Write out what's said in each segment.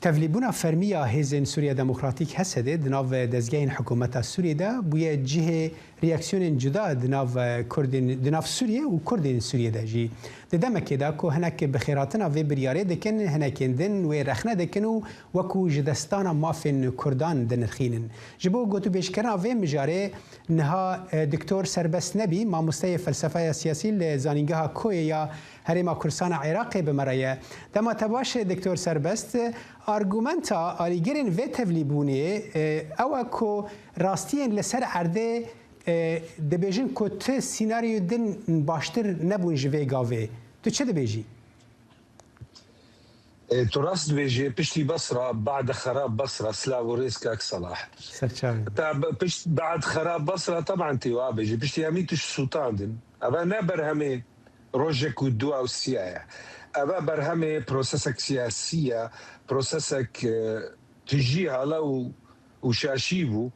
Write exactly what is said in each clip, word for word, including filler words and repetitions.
Tevlîbûna fermî ya Hêzên Sûriya Demokratîk, H S D'ê, di nav dezgehên hikûmeta Sûriyê de bûye cihê reaksiyonên cuda di nav Kurdên, di nav Sûriyê û Kurdên Sûriyê de jî. Di demekê de ku hinek bi xêrhatina vê biryarê dikin, hinekên din wê rexne dikin û wekû ji destdana mafên Kurdan dinirxînin. Ji bo gotûbêjkirina vê mijarê niha, e, Doktor Serbest Nebî, mamosteyê felsefeya siyasî li Zanîngeha Koyê ya Herêma Kurdistana Iraqê bi me re ye. Dema te baş, Doktor Serbest. Argumenta alîgirên vê tevlîbûnê, e, ew e ku rastiyên li ser erdê, e, dibêjin ku ti sînaryoyê din baştir nebûn ji vê gavê. Tu çi dibêjî? E, tu rast dibêjî, piştî Basra, ba'de xerab Basra, silav û rêz kak Salah. Serçavê. Ta bi-, pişt, ba'd xerab Basra, teban tê wa bêjî, piştî hemî tişt sûtandin. Eve ne berhemê rojek û dua û siya ye. Eve berhemê prosesek siyasî ye, prosesek, e, tijî hala û, û şaşî bû,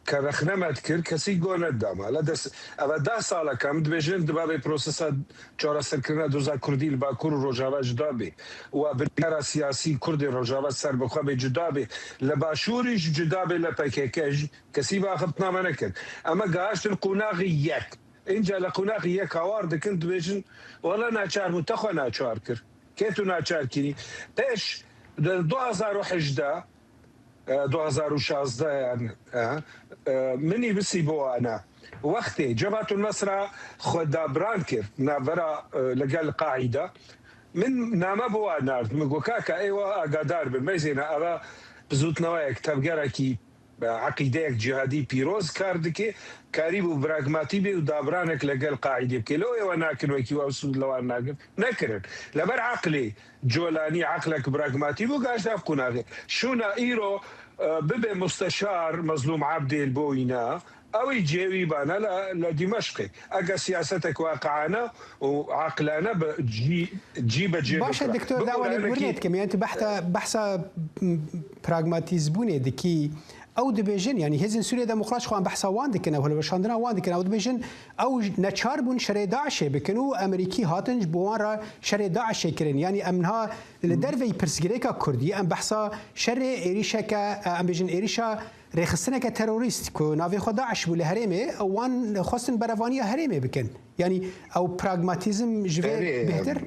ke rexne me dikir, kesî go nedama. Le des, eve deh salek em dibêjin, di bavê prosesa çareserkirina doza Kurdî li Bakur û Rojava cuda bê. Û biryara siyasî Kurdê Rojava serbixwe bê cuda bê. Li Başûrî jî cuda bê, li P K K jî kesî bi axiftina me nekir. Em e gihaştin qonaxî yek. Înca li qonaxî yek hawar dikin, dibêjin, wela naçar bû, te xwe naçar kir. Kê tu naçar kirî? Pêş di du hezar û hejdeh, e, du hezar û şazdeh yani, e, e, min nivîsî bo wana. Wextê Cebatun Nasra xwe dabran kir, navbera, e, li gel Qaîde. Min name bo wan nard. Min got, kaka, ê wa agadar bin. Meyzêne ava bizûtneweyek, tevgerekî, e, eqîdeyek cihadî pîroz kar dike, karîbû pragmatî bê û dabranek li gel Qaîdê bike. Lê êwe nakin wekî wa sûd li wan nakin. Nekirin. Leber eqlê colanî, eqlek pragmatî bû, gaşt ev qonaxê. Şûna îro, e, bibe musteşar Mezlûm Ebdê li bo wîna, ew ê cihê wî bana li, li Dîmeşqê. Ege siyasetek waqiane û eqlane bi cî, cî be cî Baş e, bikira. Doktor, dawa lê biwirine dikim. Yani tu behta, behsa, m, pragmatîzbûnê dikî. Ew dibêjin, yani Hêzên Sûriye Demokrat xwe em behsa wan dikin, ew hilweşandina wan dikin. Ew dibêjin, ew neçar bûn şerê DAIŞê bikin û Amerîkî hatin ji bo wan re şerê DAIŞê kirin. Yani em niha li derveyî pirsgirêka Kurdî, em behsa şerê êrîşeke, em bêjin êrîşa rêxistineke terorîst ku navê xwe DAIŞ bû li herêmê, wan xwestin berevaniya herêmê bikin. Yani ew pragmatîzm ji vê Erê, bêhtir?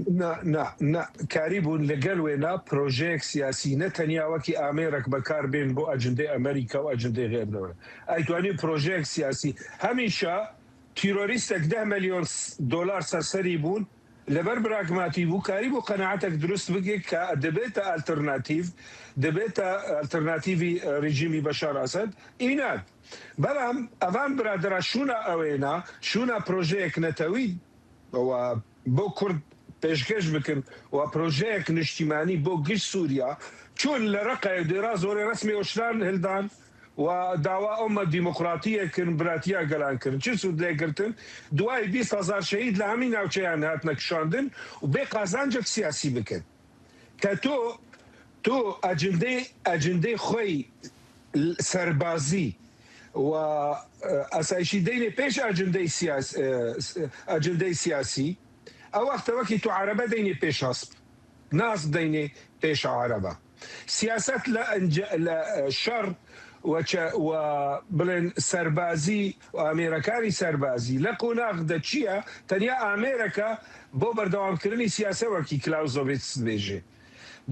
Na, na, na, karîbûn li gel wêna projeyek siyasî ne tenya wekî amêrek bekar bên bo ecindê Amerîka û ecindê xêr de. Ay tuanî projeyek siyasî. Hemîşa terorîstek deh milyon s-, dolar serserî bûn, li ber pragmatî bû, karîbû qenaetek dirust bike ke dibête alternatîf, dibête alternatîvî, e, rejîmî Beşar Esed. Înan. Belam evan biradera şûna ewêna, şûna projeyek netewî, wa bo Kurd pêşkêş bikin, wa projeyek niştîmanî bo giş Sûriya, çûn li Reqayê dêra zorê resmê Oşlan hildan, wa dawa û me demokratiyê kirin, biratiya gelan kirin. Çi sûd lê girtin? Duayê bîst hezar şehîd li hemî navçeyan hatine kişandin û bê qazancek siyasî bikin. Ke tu, tu ecindê, ecindê xwe yî serbazî û, e, asayişî deynê pêş ecindê siyas-, e, s-, ecindê siyasî, ew wexte wekî tu erebe deynê pêş hesp. Nas deynê pêş erebe. Siyaset li ence-, li, e, şer we çe-, we bilên serbazî û amêrekarî serbazî li qonax de çi ye? Tenya amêreke bo berdewamkirinî siyase wekî Clausewitz dibêje.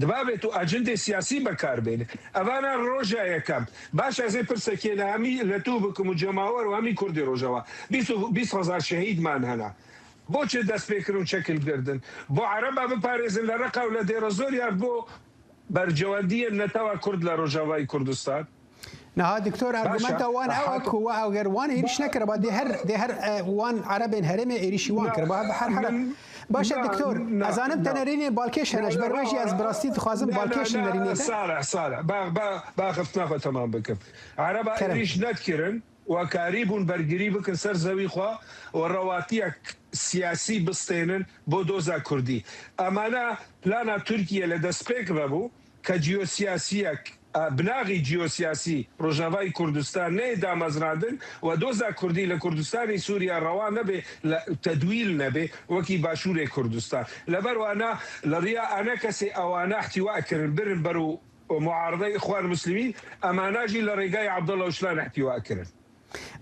Dibabê tu ecindê siyasî bekar bêne. Evana roja yekem. Baş ez ê pirsekê li hemî li tu bikim û cemawer û hemî Kurdê Rojava. Bîst û, bîst hezar şehîd man hene. Bo çi dest pê kirin û çekil girdin? Bo Ereba biparêzin li Reqa û li Dêrezor ya bo berjewendiyên netewa Kurd li Rojavayî Kurdistan? Niha Doktor, argumenta wan ew e ku we eger wan êrîş nekiriba, dê her, dê her, e, wan Erebên herêmê êrîşî wan kiriba. Her, her, her. Baş e Doktor, ez zanim te nerînê balkêş hene, ji ber wê jî ez bi rastî dixwazim balkêş nerînê te. Salih, Salih, ba, ba, ba xiftina xwe temam bikim. Ereba êrîş nedikirin. Û karîbûn bergirî bikin ser zewî xwe û rewatiyek siyasî bistênin bo doza Kurdî. Emana plana Tirkiye li destpêk vebû ke ciyosiyasiyek a, binaxî ciyosiyasî Rojavayî Kurdistan neyê damezrandin we doza Kurdî li Kurdistanê Sûriya rewa nebe, li tedwîl nebe wekî Başûrê Kurdistan. Leber wana li riya ane kesê ewana ihtiwa kirin, birin ber û muarideyê Îxwan Muslimîn, emana jî li rêgayê Abdullah Ocalan ihtiwa kirin.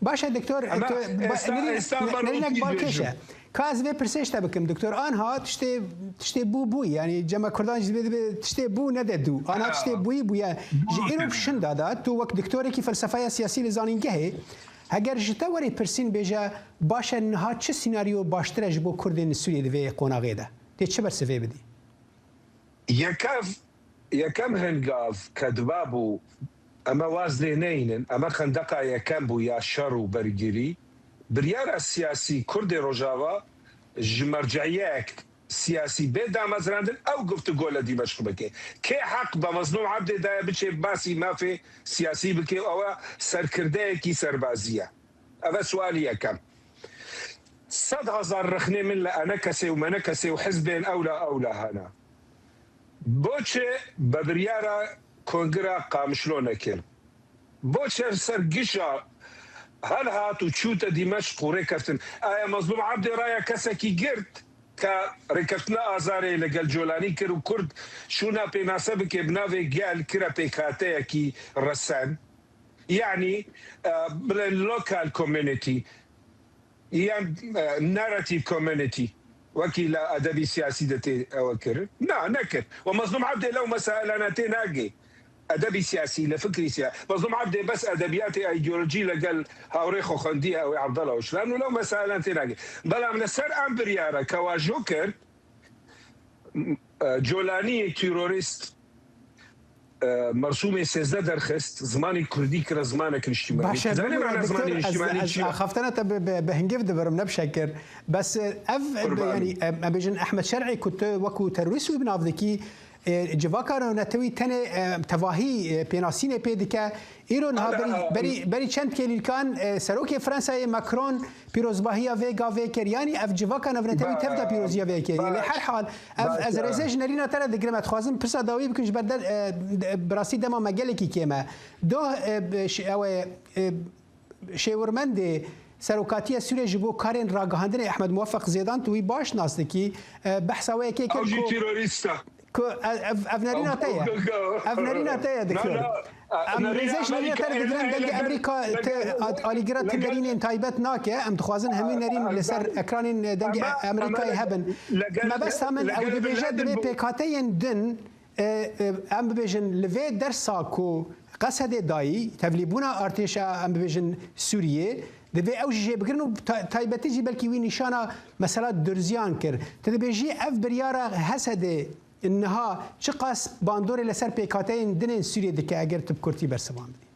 Baş e doktor, Ama tu, ba, êsta, nerî-, êsta ne-, nerînek balkêş e. Ka ez vê pirsê ji te bikim, doktor. Anha tiştê, tiştê bû bûyî. Yanî cema Kurdan jî dibe, dibe tiştê bû nede dû. Anha tiştê bûyî bûye. Ji îro şinda de, tu wek doktorekî felsefeya siyasî li zanîngehê, heger ji te were pirsîn bêje, baş e niha çi sînaryo baştir e ji bo Kurdên li Sûriyê di vê qonaxê de? Tê çi bersivê bidî? Yekev, yekem hingav ke diba bû, eme waz lê neynin, eme xendeqa yekem bû ya şer û bergirî, biryara siyasî Kurdê Rojava ji merciyek siyasî bê damezrandin ew guftûgo li Dîmeşq bike. Kê heq be Mezlûm Ebdê daye biçe basî mafê siyasî bike û ew e serkirdeyekî serbazî ye? Ev e sualî yekem. Sed hezar rexnê min li enekesê û menekesê û hizbên ewla ewla hene. Bo çi be biryara Kongira Qamişlo nekir? Bo çi ser gişa hilhat û çûte Dîmeşq û rêkeftin? Aya Mezlûm Ebdê raya kesekî girt ke rêkeftina Azarê li gel Colanî kir û Kurd şûna pênase bike bi navê gel kire pêkhateyekî resen? Yanî, e, bile local community yan, e, narrative community wekî li edebî siyasî de tê ewe kirin? Na, nekir. We Mezlûm Ebdê lew mesailana tê nagê. Edebî siyasî, li fikrî siya-, Mezlûm Ebdê bes edebiyatê, îdeolojî li gel hawrê xwe xwendiye ew ê Abdullah Ocalan û lew mesailana tê nagê. Belam li ser em biryara ke wa jo kir, e, Colaniyê terorîst, e, mersûmê sêzdeh derxist, zimanê kurdî kire zimanek niştîmanî. Baş e, Tu zanî bibûre, mana zimanê doktor, ez, niştîmanî ez çi ye? axaftena te bi, bi, bi hingêv dibirim, ne bi şekir. Bes, e, ev, Qurbanî. yanî, em, em bêjin Ehmed Şer'ê ku tu wekû terorîst wî bi nav dikî, e, civaka navnetewî tenê, e, tevahî, e, pênasînê pê dike. Îro niha Hadi, berî, hadi. berî, berî çend kêlîlkan, e, serokê Fransayê Macron pîrozbahiya vê gavê kir. Yanî ev civaka navnetewî tev de Ba-, pîroziya vê kir. Lê baş. her hal, ev, Baş, ez ha. rêzê ji nerîna te re digirim. Ez dixwazim pirsa dawî bikim ji ber der, e, de-, bi rastî dema me gelekî kêm e. Doh, e, bi-, ş-, ew e, e, şêwirmendê Serokatiya Sûriyê ji bo karên ragihandinê Ehmed Muwefeq Zêdan, tu wî baş nas dikî. E, behsa wê yekê Ew kir jî ku terorîst e. Ku ev, ev, ev nerîna te ye. Ev nerîna te ye, Na, dikir. na, Em nerîna rêzê ji me nerîna ye, te re digirin, dengê Amerîka te alîgira tu nerînên taybet nake. Em dixwazin hemî nerîn li ser ekranên dengê Amerîkayê hebin. Mebesta min ew dibêje divê pêkhateyên din, e, e, em bibêjin li vê dersa ku Qesedê dayî, tevlîbûna artêşa, em bibêjin, Sûriyê, divê ew jî jê bigirin û ta-, taybetî jî belkî wî nîşana mesela durziyan kir. Tu dibêjî ev biryara Hesedê niha çiqas bandorê li ser pêkhateyên din ên Sûriyê dike eger tu bi kurtî bersivan bidî?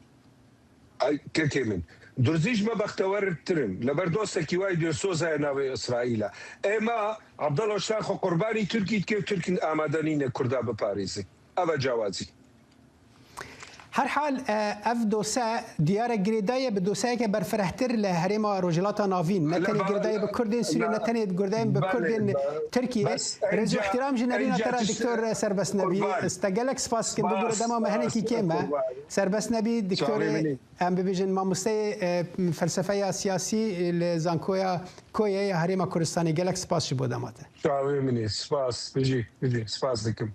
Ay, kekê min. Durzî ji me bextewertir in. Li ber dostekî wa îdeosoza ye navê Îsraîl e. Ê me Abdullah Ocalan xwe qurbanî Tirkî dike û Tirk amade nîne Kurda biparêze. Ev e cawazî. Her hal, e, ev dose diyar e girêdaye bi doseyeke berfirehtir li herêma Rojhilata Navîn. Ne tenê girêdaye bi Kurdên Sûriyê, ne tenê girêdaye bi Kurdên Tirkiyê. Rêz û îhtîram ji nerîna te re, Doktor Serbest Nebî. Ez te gelek spas dikim. Bibûre dema me hinekî kêm e. Serbest Nebî, doktorê, em bibêjin, mamosteyê, e, felsefeya siyasî, e, li Zankoya Koyê ya Herêma Kurdistanê. Gelek spas ji bo dema te. Çavê min ê. Spas. Bijî, bijî. Spas dikim.